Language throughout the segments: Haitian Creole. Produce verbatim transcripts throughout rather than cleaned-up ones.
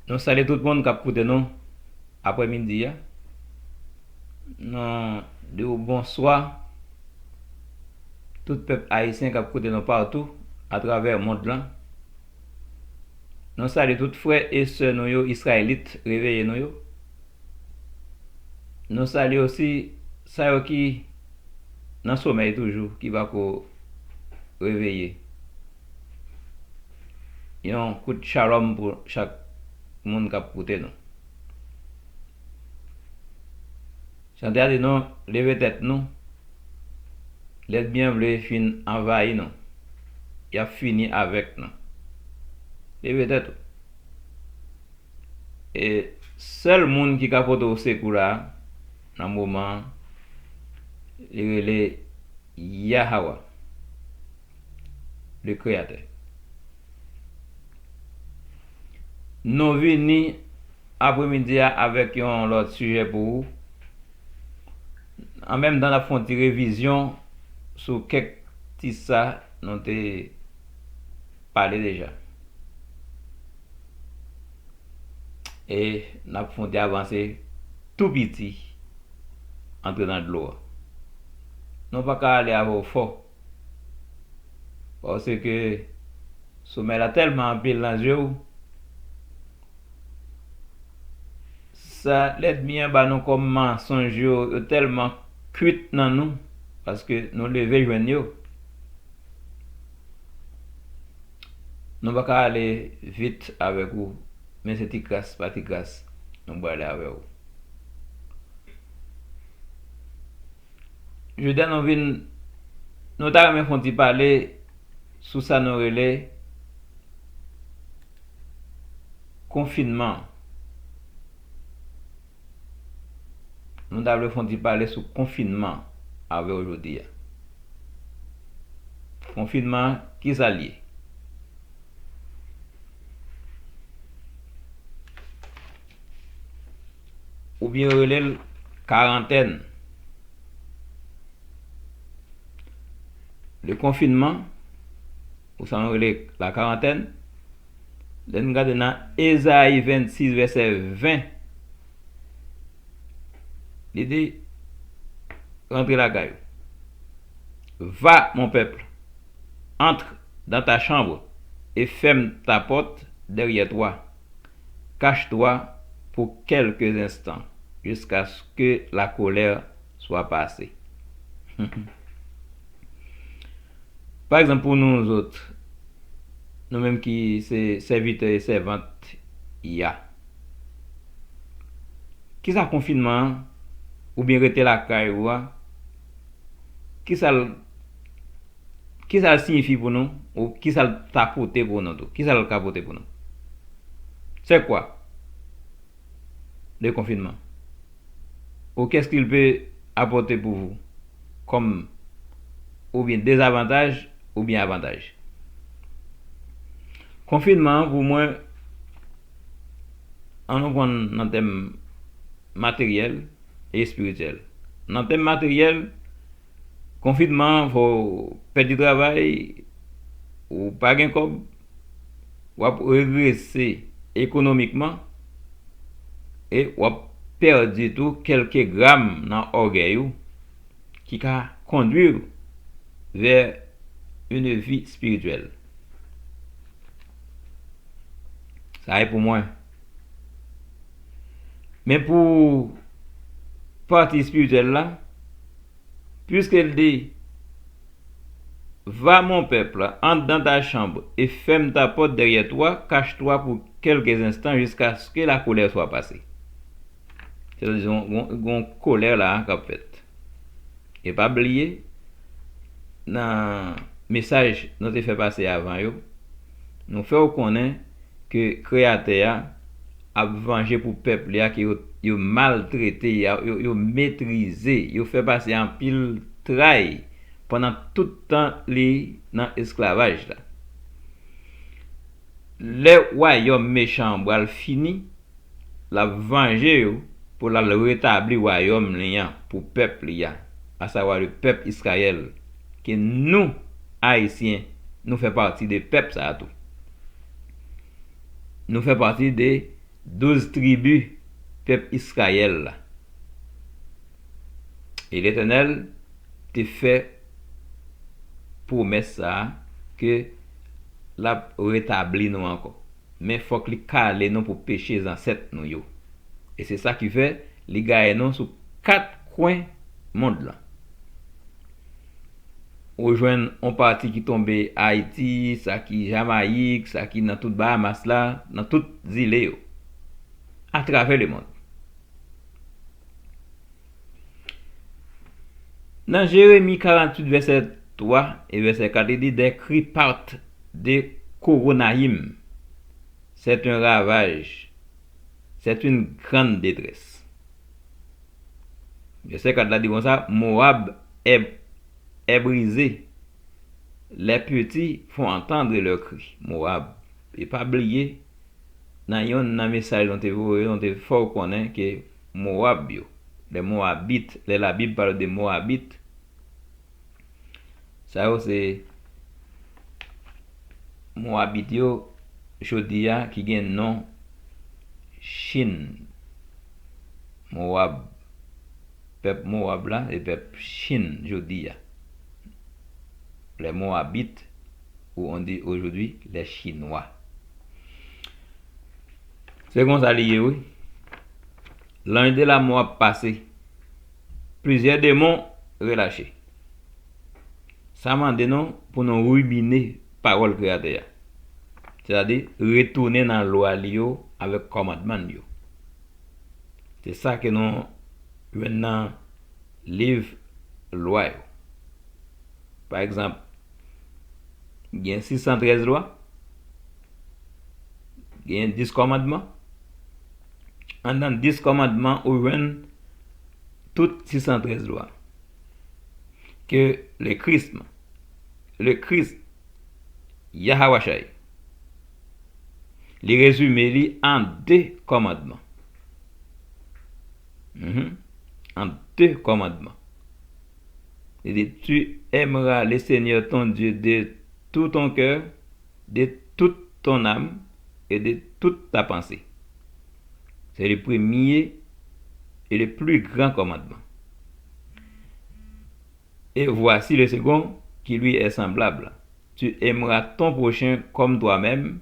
Nou salye tout moun k ap koute nou aprèmidi a. Nou di w bonswa, tout pèp ayisyen k ap koute nou patou atravè mond lan. Nou salye tout frè e sè nou yo, Izrayelit, reveye nou yo. Nou salye osi sa yo ki nan somèy toujou, ki pako reveye. Yon kout shalom pou chak moun k ap koute nou. Chante a di nou, leve tèt nou. Lènmi an vle fin anvayi nou. Y ap fini avèk nou. Leve tèt ou. E sèl moun ki ka pote w sekou la, nan moman an, li rele Yahawa, le Kreyatè. Nou vini aprèmidi a avèk yon lòt sijè pou ou. An menm tan, n ap fè yon ti revizyon sou kèk ti sa nou te pale deja. E n ap fè yon ti avanse tou piti antre nan dlo a. Nou pa ka ale avè w fò. Paske somèy la tèlman anpil nan zye w, sa lènmi an ba nou kòm mansonj yo, yo tèlman kwit nan nou, paske nou leve jwenn yo. Nou pa ka ale vit avèk ou, men se ti kras pa ti kras nou prale avè w. Jodi a nou vin, nou ta renmen fè yon ti pale sou sa nou rele konfinman. Nou ta vle fè yon ti pale sou konfinman avè w jodi a. Konfinman, kisa l ye? Oubyen yo rele l karantèn. Le konfinman, ou sa nou rele la karantèn, lè n gade nan Ezayi vennsis vèsè ven, li di, rantre lakay ou. Va, mon peuple, entre dans ta chambre et ferme ta porte derrière toi. Cache-toi pour quelques instants, jusqu'à ce que la colère soit passée. Pa egzanp, pou nou zòt, nou menm ki se sèvitè e sèvant y a, kisa konfinman an, oubyen rete lakay ou a, kisa l, kisa l siyifi pou nou, ou kisa l ta pote pou nou tou? Kisa l ka pote pou nou? C'est quoi le confinement? Ou qu'est-ce qu'il peut apporter pour vous comme oubyen dezavantaj oubyen avantaj? Konfinman an, pou mwen, an nou pran nan tèm materyèl e espirityèl. Nan tèm materyèl, konfinman an, fò w pèdi travay, ou pa gen kòb, w ap regrese ekonomikman, e w ap pèdi tou kèlke gram nan ògèy ou, ki ka kondwi w vers une vie spirituelle. Sa e pou mwen. Men pou pati espirityèl la, puiske l di, va, mon peuple, entre dans ta chambre et ferme ta porte derrière toi, cache-toi pour quelques instants jusqu'à ce que la colère soit passée. Sètadi, gon, gon, gon kolè la a k ap fèt. E pa bliye, nan mesaj nou te fè pase avan yo, nou fè w konnen ke Kreyatè a ap vanje pou pèp li a ke yo, yo maltrete, yo, yo, yo meprize, yo fè pase anpil tray pandan tout tan li nan esklavaj la. Lè wayòm mechan an pral fini, l ap vanje yo pou l al retabli wayòm li an pou pèp li a, asavwa le pèp Izrayèl, ke nou, Ayisyen, nou fè pati de pèp sa a tou. Nou fè pati de douz tribi pèp Izrayèl la. E Letènèl te fè pwomès sa a, ke l ap retabli nou ankò. Men fòk li kale nou pou peche zansèt nou yo. E se sa ki fè li gaye nou sou kat kwen mond lan. Ou jwenn yon pati ki tonbe Ayiti, sa ki Jamayik, sa ki nan tout Bahamas la, nan tout zile yo, atravè lemonn. Nan Jeremi karanntuit, vèsè twa e vèsè kat, li di, des cris partent de Koronaïm. C'est un ravage. C'est une grande détresse. Vèsè kat la di konsa, Moab est, est brisé. Les petits font entendre leurs cris. Moab. E pa bliye, nan yonn nan mesaj nou te voye, nou te fè w konnen ke Moab yo, les Moabites, lè Labib pale de Moabit, sa yo se Moabit yo jodi a ki gen non Chin. Moab, pèp Moab la, e pèp Chin jodi a. Les Moabites, ou on dit aujourd'hui les Chinois. Se konsa li ye, wi. L'ange de la mort a passé. Plusieurs démons relâchés. Sa mande nou pou nou rimine pawòl Kreyatè a. Sètadi, retounen nan lwa li yo avèk kòmandman l yo. Se sa ke nou jwenn nan liv lwa yo. Pa egzanp, gen sis san trèz lwa, gen dis kòmandman. Anndan dis kòmandman, ou jwenn tout sis san trèz lwa. Ke le Christ, le Christ, Yahawashai, li rezime li an de kòmandman. Mhm. An de kòmandman. Li di, tu aimeras le Seigneur ton Dieu de tout ton cœur, de toute ton âme et de toute ta pensée. C'est le premier et le plus grand commandement. Et voici le second qui lui est semblable. Tu aimeras ton prochain comme toi-même.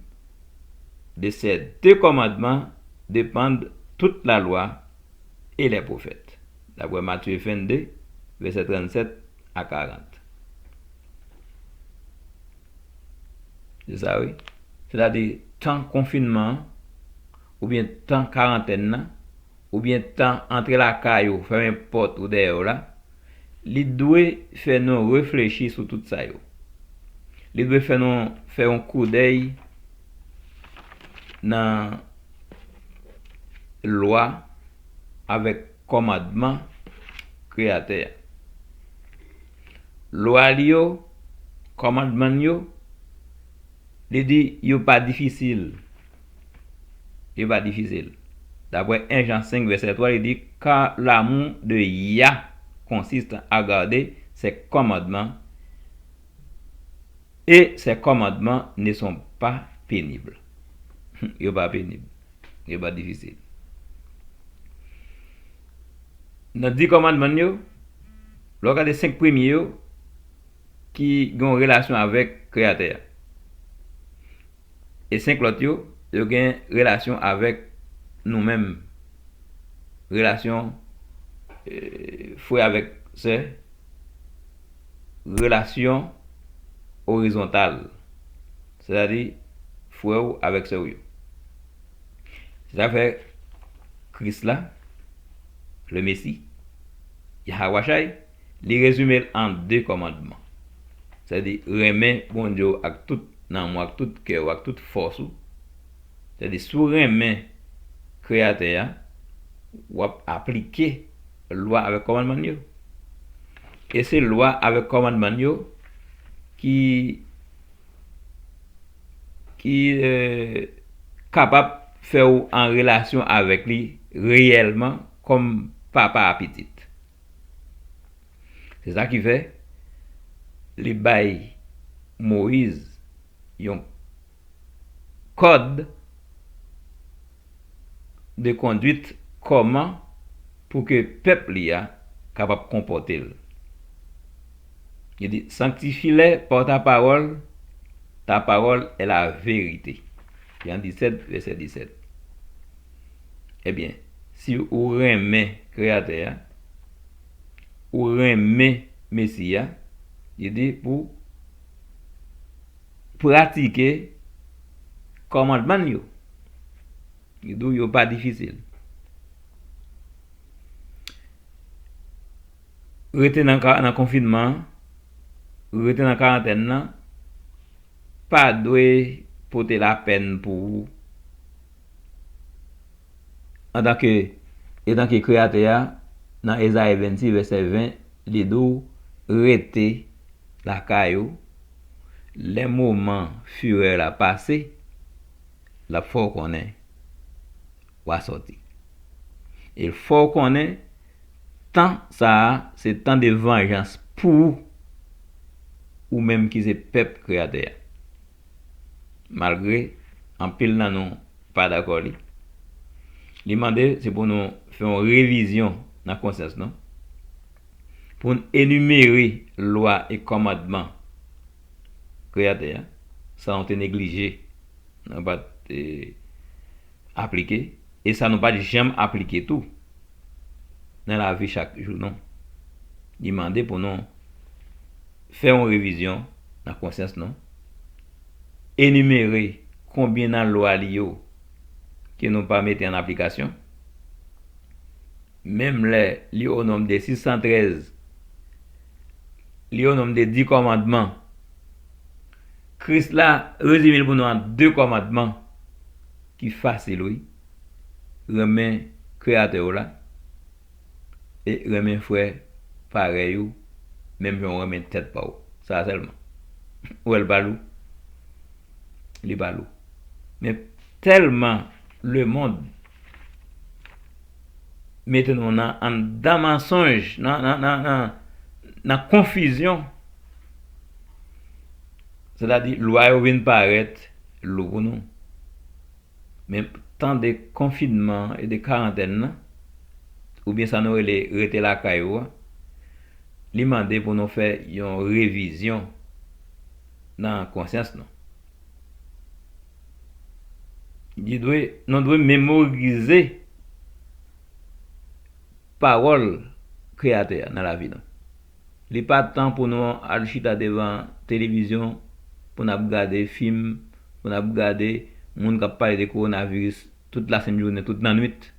De ces deux commandements dépendent toute la loi et les prophètes. D'après Matthieu vingt-deux, verset trente-sept à quarante. Se sa, wi. Sètadi, tan konfinman an, oubyen tan karantèn nan, oubyen tan antre lakay ou, fèmen pòt ou dèyè w la, li dwe fè nou reflechi sou tout sa yo. Li dwe fè nou fè yon koudèy nan lwa avèk kòmandman Kreyatè a. Lwa li yo, kòmandman l yo, li di yo pa difisil. Yo pa difisil. Daprè en Jan senk, vèsè twa, li di, car l'amour de Yah consiste à garder ses commandements, et ses commandements ne sont pas pénibles. Yo pa penib. Yo pa difisil. Nan dis kòmandman yo, lè w gade senk premye yo, ki gen yon relasyon avèk Kreyatè a. E senk lòt yo, yo gen relasyon avèk nou menm. Relasyon, eh, frè avèk sè. Relasyon orizontal. Sètadi, frè w avèk sè w yo. Se sa k fè Kris la, le Messie, Yahawashai, li rezime l an de kòmandman. Sètadi, renmen Bondye w ak tout nanm ou, ak tout kè ou, ak tout fòs ou. Sètadi, si w renmen Kreyatè a, w ap aplike lwa avèk kòmandman l yo. E se lwa avèk kòmandman l yo ki ki, eh, kapab fè w an relasyon avèk li reyèlman kòm papa a pitit. Se sa ki fè li bay Moyiz yon kòd de conduite, kòman pou ke pèp li a kapab konpòte l. Li di, sanctifie-les par ta parole, ta parole est la vérité. Jan disèt, vèsè disèt. Ebyen, si ou renmen Kreyatè a, ou renmen Mesi a, li di pou pratike kòmandman l yo. Li di w yo pa difisil. Rete nan ka, nan konfinman an, rete nan karantèn nan, pa dwe pote lapèn pou ou. Antanke, etanke Kreyatè a, nan Ezayi vennsis, vèsè ven, li di w, rete lakay ou, lè moman firè la pase, l ap fè w konnen w a sòti. E l fè w konnen tan sa a se tan de vanjans pou ou, ou menm ki se pèp Kreyatè a. Malgre anpil nan nou pa dakò li, li mande se pou nou fè yon revizyon nan konsyans nou, pou n enimere lwa e kòmandman Kreyatè a, sa nou te neglije, nou pa t, eh, aplike, e sa nou pa t janm aplike tou nan lavi chak jou nou. Li mande pou nou fè yon revizyon nan konsyans nou, enimere konbyen nan lwa li yo ke nou pa mete an aplikasyon, menm lè li o nonb de sis san trèz, li o nonb de dis kòmandman. Kris la rezime l pou nou an de kòmandman ki fasil, wi. Renmen Kreyatè w la e renmen frè parèy ou, menm jan w renmen tèt pa w. Sa sèlman. Ou wè l pa lou? Li pa lou. Men tèlman lemonn mete nou nan anndan mansonj, nan, nan, nan, nan, nan konfizyon, sètadi lwa yo vin parèt lou pou nou. Men tan de konfinman e de karantèn nan, oubyen sa nou rele rete lakay ou a, li mande pou nou fè yon revizyon nan konsyans nou. Li dwe, nou dwe memorize pawòl Kreyatè a nan lavi nou. Li pa tan pou nou al chita devan televizyon, pou n ap gade fim, pou n ap gade moun k ap pale de kowonaviris tout lasent jounen, tout lannwit.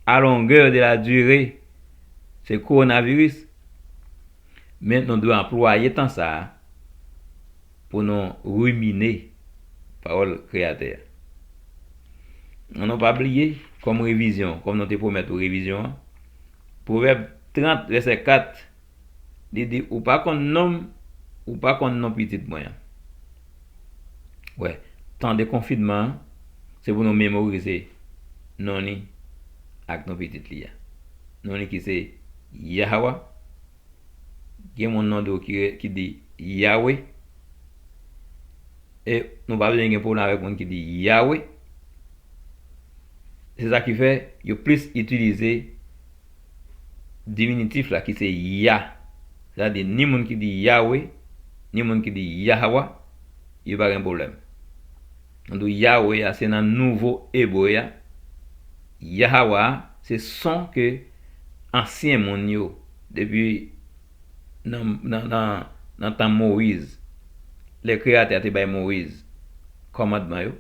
À longueur de la durée, se kowonaviris. Men nou dwe anplwaye tan sa a pou nou rimine pawòl Kreyatè a. An nou pa bliye, kòm revizyon, kòm nou te pwomèt ou revizyon an, Pwovèb trant, vèsè kat, li di, ou pa konn non m, ou pa konn non pitit mwen an. Wè, tan de konfinman an, se pou nou memorize non li ak non pitit li a. Non li ki se Yahwa, gen moun nan do ki, ki di Yawe. E nou pa bezwen gen pwoblèm avèk moun ki di Yawe. Se sa ki fè yo plis itilize diminitif la ki se Ya. Sètadi ni moun ki di Yawe, ni moun ki di Yahwa, yo pa gen pwoblèm. Nou di Yawe a se nan nouvo ebre a. Yahwa a se son ke ansyen moun yo, depi nan, nan, nan, nan tan Moyiz, lè Kreyatè a te bay Moyiz kòmandman yo,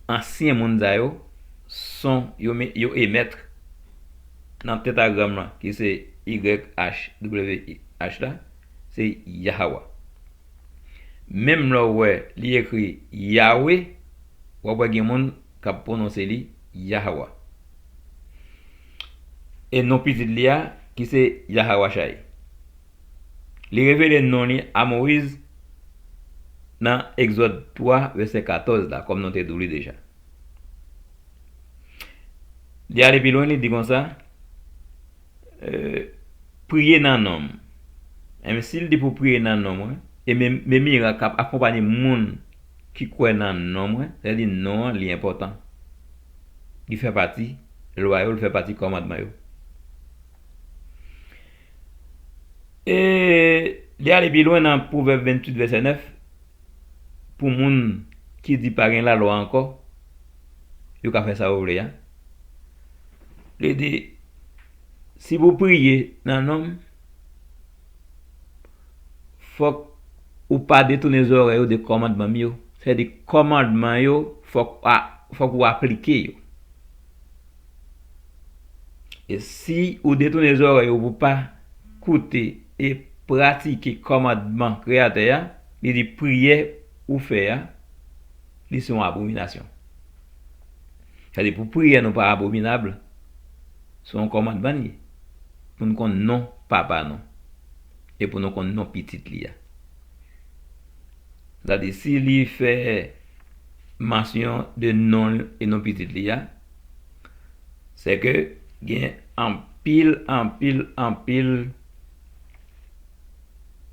ansyen moun sa yo, son yo, yo emèt nan tetagram lan, ki se Y H W H la, se Yahwa. Menm lè w wè li ekri Yawe, w ap wè gen moun k ap pwononse li Yahwa. E non pitit li a, ki se Yahawachay. Li revele non li a Moyiz nan Egzòd twa, vèsè katòz la, kòm nou te di w li deja. Li ale pi lwen, li di konsa, eh, priye nan non m. Enben, si l di pou priye nan non mwen, e men, men mirak k ap akonpanye moun ki kwè nan non mwen, sètadi non an, li enpòtan. Li fè pati lwa yo, li fè pati kòmandman yo. E li ale pi lwen nan Pwovèb venntuit, vèsè nèf, pou moun ki di pa gen lalwa ankò, yo ka fè sa yo vle a. Li di, si pou priye nan non m, fòk ou pa detounen zòrèy ou de kòmandman m yo. Sètadi kòmandman yo, fòk a, fòk ou aplike yo. E si ou detounen zòrèy ou pou pa koute e pratike kòmandman Kreyatè a, li di priyè ou fè a, li se yon abominasyon. Sètadi pou priyè nou pa abominab, se yon kòmandman li ye. Pou n konn non Papa nou. E pou nou konn non Pitit li a. Sètadi si li fè mansyon de non l e non Pitit li a, se ke gen anpil, anpil, anpil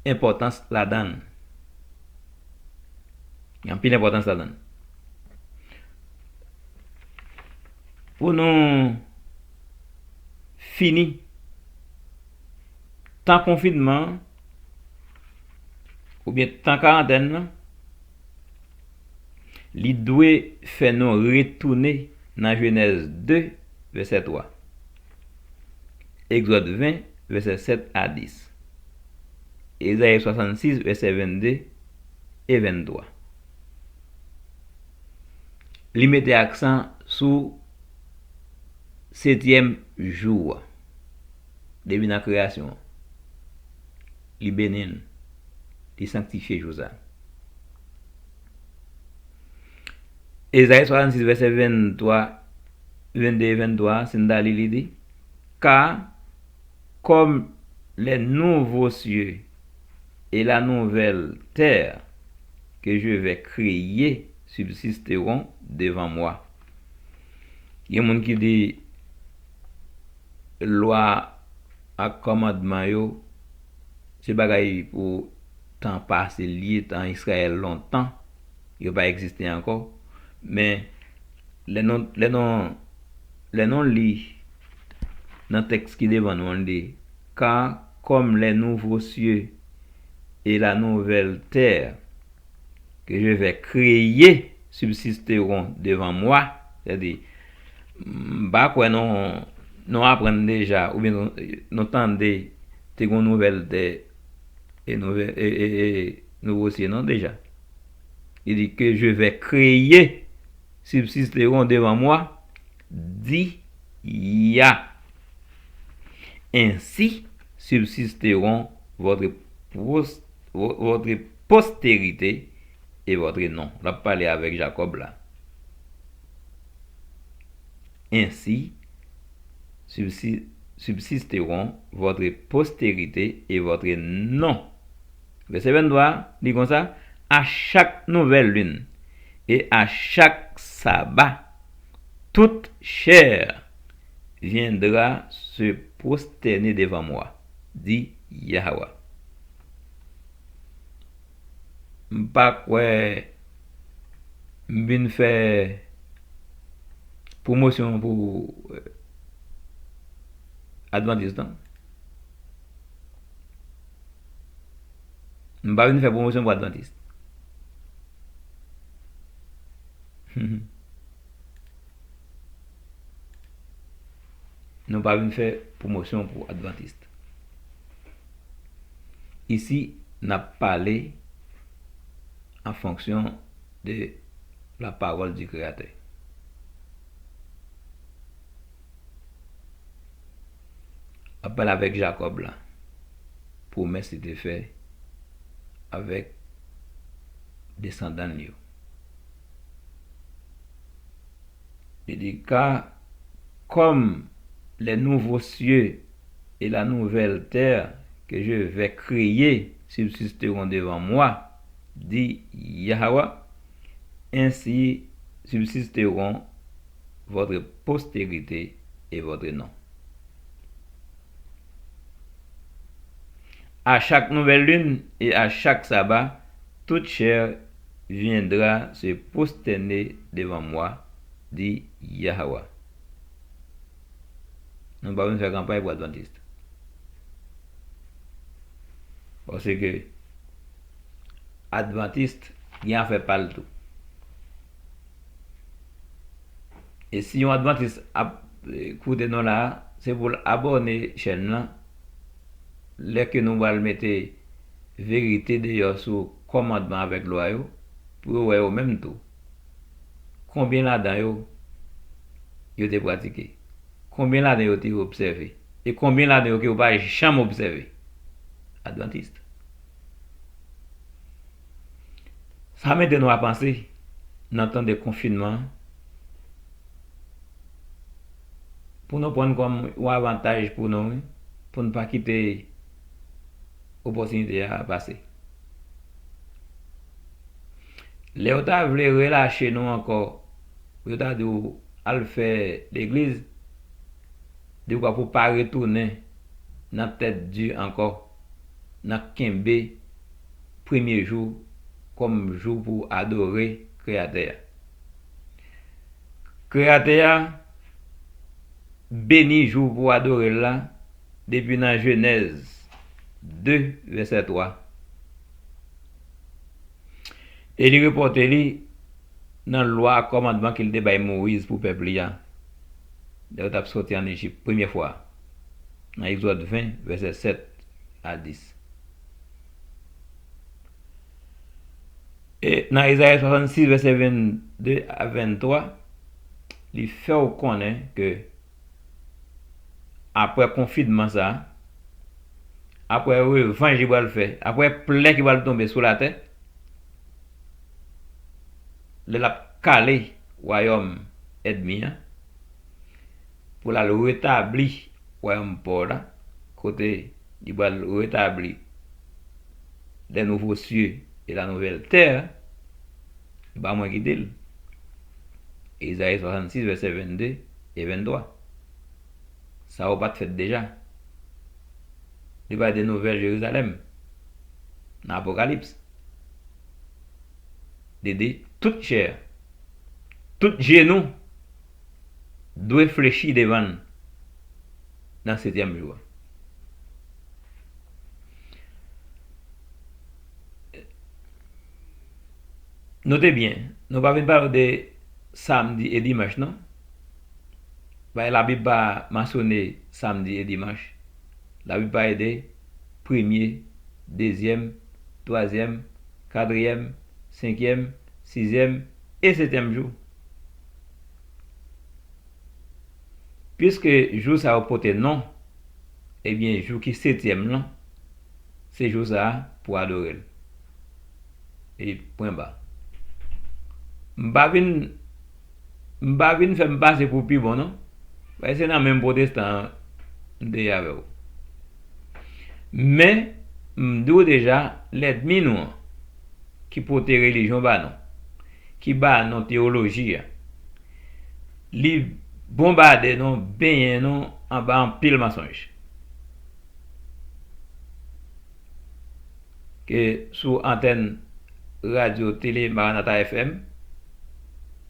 enpòtans ladan l. Gen anpil enpòtans ladan l. Pou nou fini, tan konfinman an, oubyen tan karantèn nan, li dwe fè nou retounen nan Jenèz de, vèsè twa, Egzòd ven, vèsè sèt a dis, Ezayi swasannsis, vèsè vennde e venntwa. Li mete aksan sou setyèm jou a, depi nan kreyasyon an. Li beni l, li sanktifye jou sa a. Ezayi swasannsis, vèsè venntwa, vennde e venntwa, si n ta li, li di, Car comme les nouveaux cieux et la nouvelle terre que je vais créer subsisteront devant moi. Gen moun ki di lwa ak kòmandman yo, se bagay pou tan pase l ye, tan Izrayèl lontan, yo pa egziste ankò. Men, lè nou, lè nou, lè nou li nan tèks ki devan nou an, li di, Car comme les nouveaux cieux et la nouvelle terre que je vais créer subsisteront devant moi. Sètadi, m pa kwè nou, nou aprann deja, oubyen nou, nou tande, te gen nouvèl tè e nouvèl, e, e, e nouvo sye non deja. Li di, Que je vais créer subsisteront devant moi, dit Yah. Ainsi subsisteront votre pos-, vo-, votre postérité et votre nom. L ap pale avèk Jakòb la. Ainsi subsi-, subsisteront votre postérité et votre nom. Vèsè venntwa, li konsa, À chaque nouvelle lune et à chaque sabbat, toute chair viendra se prosterner devant moi, dit Yahweh. M pa kwè m vin fè pwomosyon pou, eh, Adventist, non. M pa vin fè pwomosyon pou Adventist. Nou pa vin fè pwomosyon pou Adventist. Isi, n ap pale an fonksyon de la parole du Créateur. L ap pale avèk Jakòb la, pwomès li te fè avèk desandan l yo. Li di, Car comme les nouveaux cieux et la nouvelle terre que je vais créer subsisteront devant moi, dit Yahweh, ainsi subsisteront votre postérité et votre nom. À chaque nouvelle lune et à chaque sabbat, toute chair viendra se prosterner devant moi, dit Yahweh. Nou pa vin fè kanpay pou advantis. Paske advantis gen afè pa l tou. E si yon advantis ap, eh, koute nou la, se pou l abòne chèn nan. Lè ke nou pral mete verite deyò sou kòmandman avèk lwa yo, pou yo wè yo menm tou. Konbyen ladan yo, yo te pratike? Konbyen ladan yo te obsève? E konbyen ladan yo ke yo pa janm obsève? Advantis. Sa mete nou a panse nan tan de konfinman an, pou nou pran kòm yon avantaj pou nou, wi, pou n pa kite opòtinite a pase. Lè yo ta vle relache nou ankò, pou yo ta di w al fè legliz, di w pa pou pa retounen nan tèt di ankò, nan kenbe premye jou kòm jou pou adore Kreyatè a. Kreyatè a beni jou pou adore l la depi nan Jenèz de, vèsè twa. E li repòte li nan lwa ak kòmandman ke l te bay Moyiz pou pèp li a, lè yo t ap soti ann Ejip premye fwa, nan Egzòd ven, vèsè sèt a dis. E nan Ezayi swasannsis, vèsè vennde a venntwa, li fè w konnen ke apre konfinman sa a, apre revanj li pral fè, apre plè ki pral tonbe sou latè, lè l ap kale wayòm ènmi an, pou l al retabli wayòm pa w la, kote li pral retabli les nouveaux cieux et la nouvelle terre, se pa mwen ki di l. Ezayi swasannsis, vèsè vennde e venntwa. Sa yo pa t fèt deja? Li pale de Nouvèl Jerizalèm nan Apokalips. Li di, tout chè, tout jenou dwe flechi devan l nan setyèm jou a. Note byen, nou pa vin pale de samdi e dimanch, non. Paske Labib pa mansyone samdi e dimanch. Labib pale de premye, dezyèm, twazyèm, katriyèm, senkyèm, sizyèm e setyèm jou. Piske jou sa yo pote non, ebyen, jou ki setyèm lan, se jou sa a pou adore l. E pwen ba. M pa vin, m pa vin fè m pase pou pi bon, non. Paske se nan menm pwotestan an m te ye avè w. Men, m di w deja, lènmi nou an, ki pote relijyon ba nou, ki ba nou teyoloji a, li bonbade nou, benyen nou anba anpil mansonj. Ke sou antèn radyo tele Maranatha F M,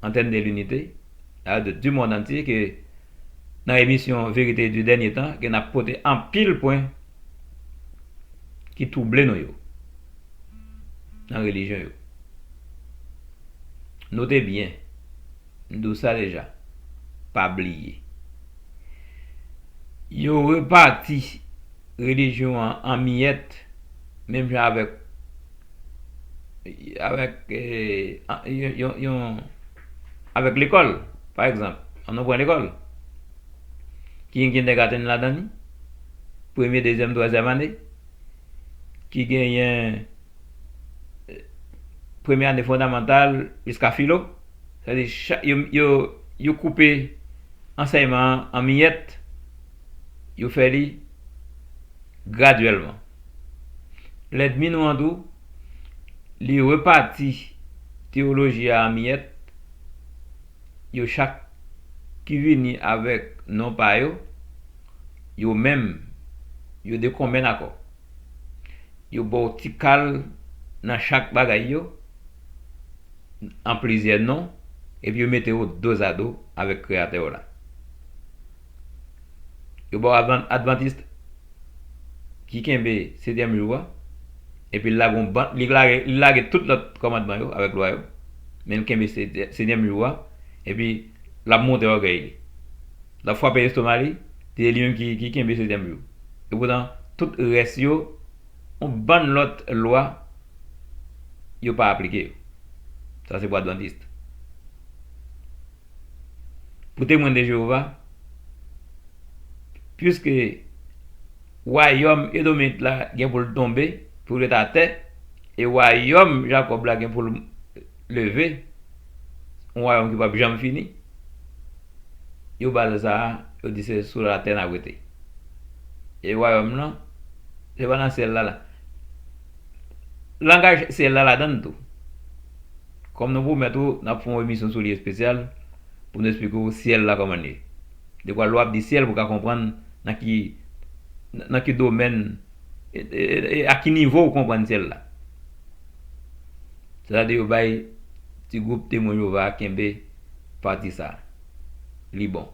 antèn de l'unité, la radio du monde entier, ke nan emisyon Vérité du Dernier Temps, ke n ap pote anpil pwen ki twouble nou yo nan relijyon yo. Note byen, m di w sa deja, pa bliye. Yo repati relijyon an an miyèt, menm jan avèk, avèk, eh, an, yon, yon, yon, avèk lekòl, pa egzanp. Ann nou pran lekòl. Ki gen kindergarten ladan li, premye, dezyèm, twazyèm ane, ki genyen, eh, premye ane fondamantal jiska filo. Sa vle di, cha-, yo, yo, yo koupe ansèyman an an miyèt, yo fè li gradyèlman. Lènmi nou an tou, li repati teyoloji a an miyèt, yo chak ki vini avèk non pa yo, yo menm, yo de konbyen akò. Yo ba w ti kal nan chak bagay yo, an plizyè non, epi yo mete w dozado avèk Kreyatè w la. Yo ba w advan-, advantis ki kenbe setyèm jou a, epi l lage yon ban-, li lage, li lage tout lòt kòmandman yo avèk lwa yo, men l kenbe se-, setyèm jou a, epi l ap monte ògèy li. L ap frape estoma li, se li menm ki, ki kenbe setyèm jou. Epoutan, tout rès yo, yon bann lòt lwa, yo pa aplike yo. Sa se pou advantis. Pou Temwen de Jewova, piske wayòm Edomit la gen pou l tonbe, pou l ret atè, e wayòm Jakòb la gen pou l leve, yon wayòm ki p ap janm fini, yo ba l sa a, yo di se sou latè n ap rete. E wayòm nan, se pa nan syèl la la. Langaj syèl la ladan l tou. Kòm nou pwomèt ou, n ap fè yon emisyon sou li espesyal pou nou eksplike w syèl la kòman l ye. Dekwa lè w ap di syèl pou w ka konprann nan ki, nan ki domèn e, e, e, a ki nivo w konprann syèl la. Sètadi yo bay ti gwoup Temwen Jewova a kenbe pati sa a. Li bon.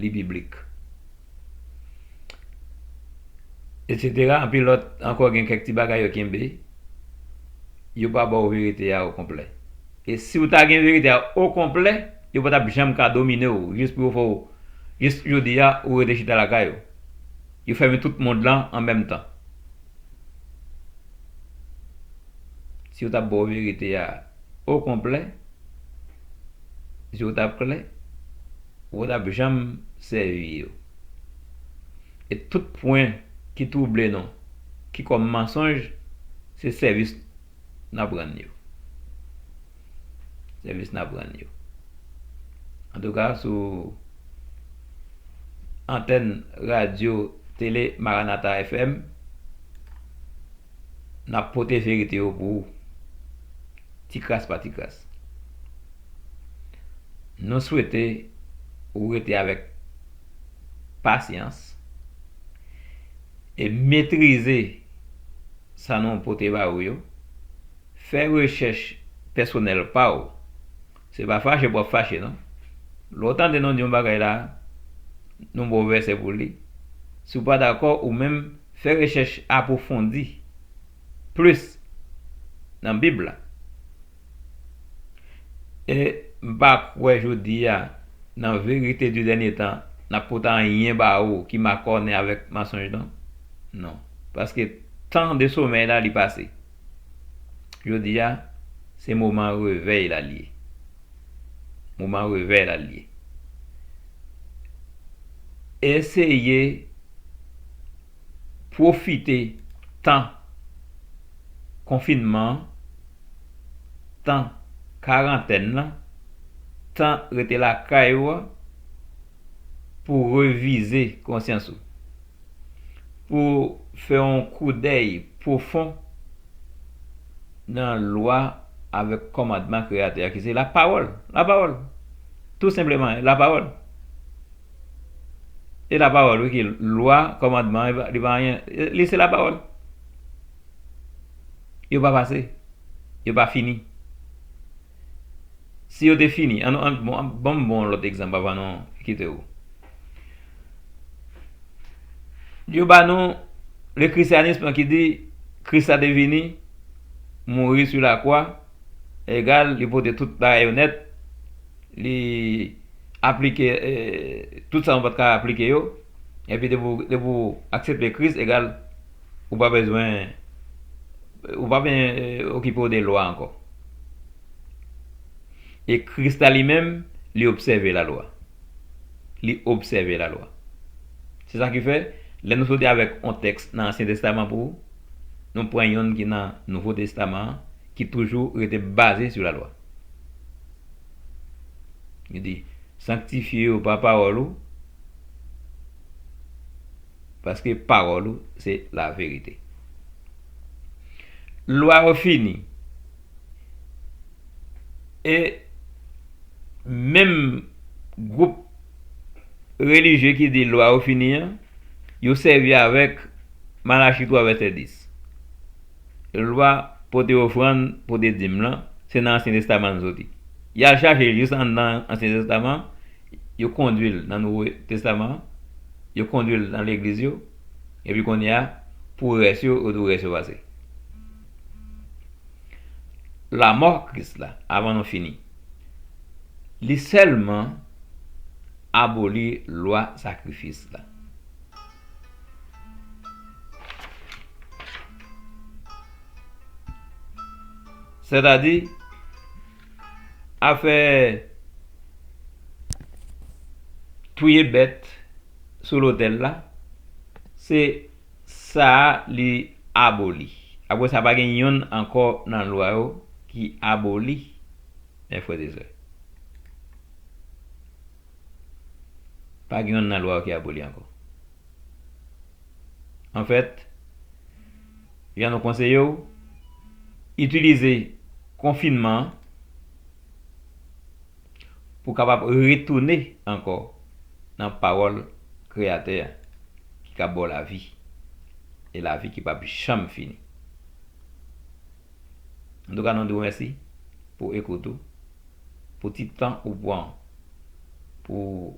Li biblik. Etsetera. Anpil lòt ankò gen kèk ti bagay yo kenbe. Yo pa ba w verite a o konplè. E si w ta gen verite a o konplè, yo pa t ap janm ka domine w, jis pou yo fè w, jis jodi a, ou rete chita lakay ou. Yo fèmen tout mond lan an menm tan. Si yo t ap ba w verite a o konplè, si yo t ap klè, ou pa t ap janm sèvi yo. E tout pwen ki twouble nou, ki kòm mansonj, se sèvis n ap rann yo. Sèvis n ap rann yo. Antouka, sou antèn radyo tele Maranatha F M, n ap pote verite yo pou ou, ti kras pa ti kras. Nou swete ou rete avèk pasyans e metrize sa nou pote ba ou yo. Fè rechèch pèsonèl pa w. Se pa fache pou w ap fache, non. Lè w tande nou di yon bagay la, nou ba w vèsè pou li. Si w pa dakò, ou menm, fè rechèch apwofondi plis nan Bib la. E m pa kwè jodi a, nan verite di dènye tan, n ap pote anyen ba ou ki makònen avèk mansonj, non. Non. Paske tan de somèy la, li pase. Jodi a, se moman revèy la l ye. Moman revèy la l ye. Eseye pwofite tan konfinman an, tan karantèn nan, tan rete lakay ou a, pou revize konsyans ou, pou fè yon koudèy pwofon nan lwa avèk kòmandman Kreyatè a, ki se lapawòl. Lapawòl. Tou senpleman, lapawòl. E lapawòl, wi, ki lwa, kòmandman, li pa, li pa anyen. Li se lapawòl. Yo pa pase. Yo pa fini. Si yo te fini, an, an, bon, ban m bon lòt egzanp avan nou kite ou. Yo ba nou le christianisme ki di Kris la te vini, mouri sou lakwa, egal, li pote tout bagay yo nèt, li aplike, eh, tout sa nou pa t ka aplike yo, epi depi w, depi w aksepte Kris, egal, ou pa bezwen, ou pa bezwen, eh, okipe w de lwa ankò. E Kris la li menm, li obsève lalwa. Li obsève lalwa. Se sa ki fè, lè nou soti avèk yon tèks nan Ansyen Testaman pou ou, nou pran yonn ki nan Nouvo Testaman an, ki toujou rete baze sou lalwa. Li di, sanktifye yo pa pawòl ou, paske pawòl ou se laverite. Lwa yo fini. E menm gwoup relijye ki di lwa yo fini an, yo sèvi avèk Malachi twa vèsè dis. Lwa pote ofrann, pote dim lan, Se nan Ansyen Testaman l soti. Y al chache l jis anndan Ansyen Testaman, yo kondui l nan Nouvo Testaman, yo kondui l nan legliz yo, epi kounye a, pou rès yo, yo di w rès yo pase. Lanmò Kris la, avan nou fini, li sèlman aboli lwa sakrifis la. Sètadi, afè touye bèt sou lotèl la, se sa a li aboli. Apre sa, pa gen youn ankò nan lwa yo ki aboli, men frè e sè. Pa gen youn nan lwa yo ki aboli ankò. Anfèt, jan nou konseye w, itilize konfinman an pou w kapab retounen ankò nan pawòl Kreyatè a ki ka ba w lavi, e lavi ki p ap janm fini. Antouka, nou di w mèsi pou ekout ou, pou ti tan ou pran pou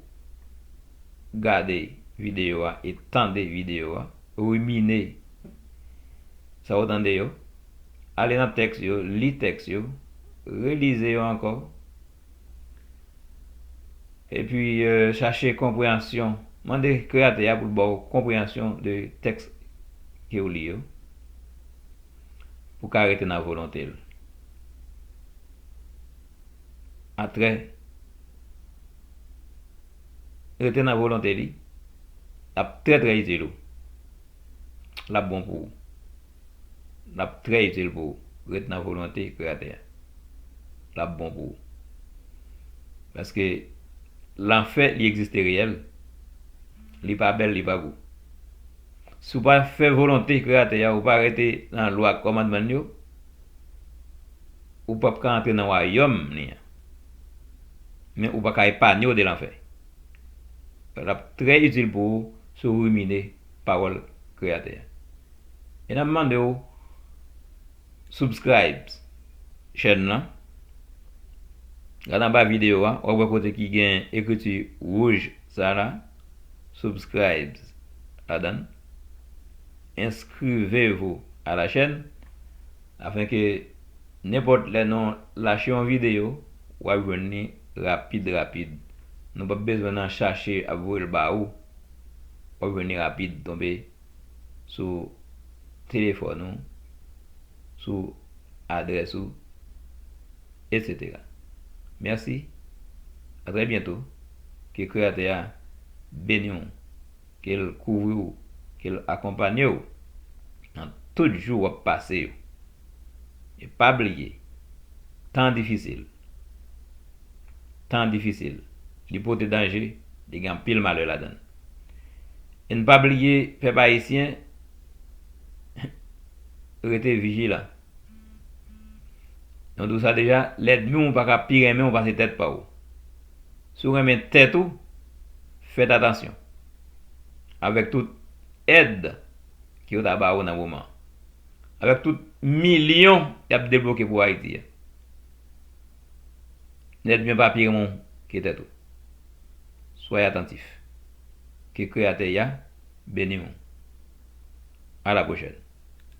gade videyo a e tande videyo a, rimine sa w tande yo, ale nan tèks yo, li tèks yo, relize yo ankò, epi, euh, chache konpreyansyon. Mande Kreyatè a pou l ba w konpreyansyon de tèks ke w li yo, pou w ka rete nan volonte l. Atrè, rete nan volonte li, l ap trè, trè itil ou. L ap bon pou ou. L ap trè itil pou ou. Ret nan volonte Kreyatè a. L ap bon pou ou. Paske lanfè, li egziste reyèl. Li pa bèl, li pa gou. Si w pa fè volonte Kreyatè a, ou pa rete nan lwa ak kòmandman l yo, ou p ap ka antre nan wayòm li an. Men ou pa ka epanye w de lanfè. L ap trè itil pou ou si w rimine pawòl Kreyatè a. E n ap mande w subscribe chèn nan. Gade anba videyo a, w ap wè kote ki gen ekriti wouj sa la, subscribe ladan l. Inscrivez-vous à la chaîne, afin que nenpòt lè nou lache yon videyo, w ap jwenn li rapid, rapid. Nou p ap bezwen nan chache ap voye l ba ou. W ap jwenn li rapid, tonbe sou telefòn ou, sou adrès ou, et cetera. Mèsi. A trè byento. Ke Kreyatè a beni w. Ke l kouvri w. Ke l akonpanye w nan tout jou w ap pase yo. E pa bliye, tan difisil. Tan difisil. Li pote danje, li gen anpil malè ladan l. E n pa bliye, pèp ayisyen, rete vijilan. Nou di w sa deja, lènmi w pa ka pi renmen w pase tèt pa w. Si w renmen tèt ou, fèt atansyon. Avèk tout èd ke yo ta ba ou nan moman an. Avèk tout milyon y ap debloke pou Ayiti a. Lènmi an pa pi renmen w ke tèt ou. Soyez attentifs. Ke Kreyatè a beni w. À la prochaine.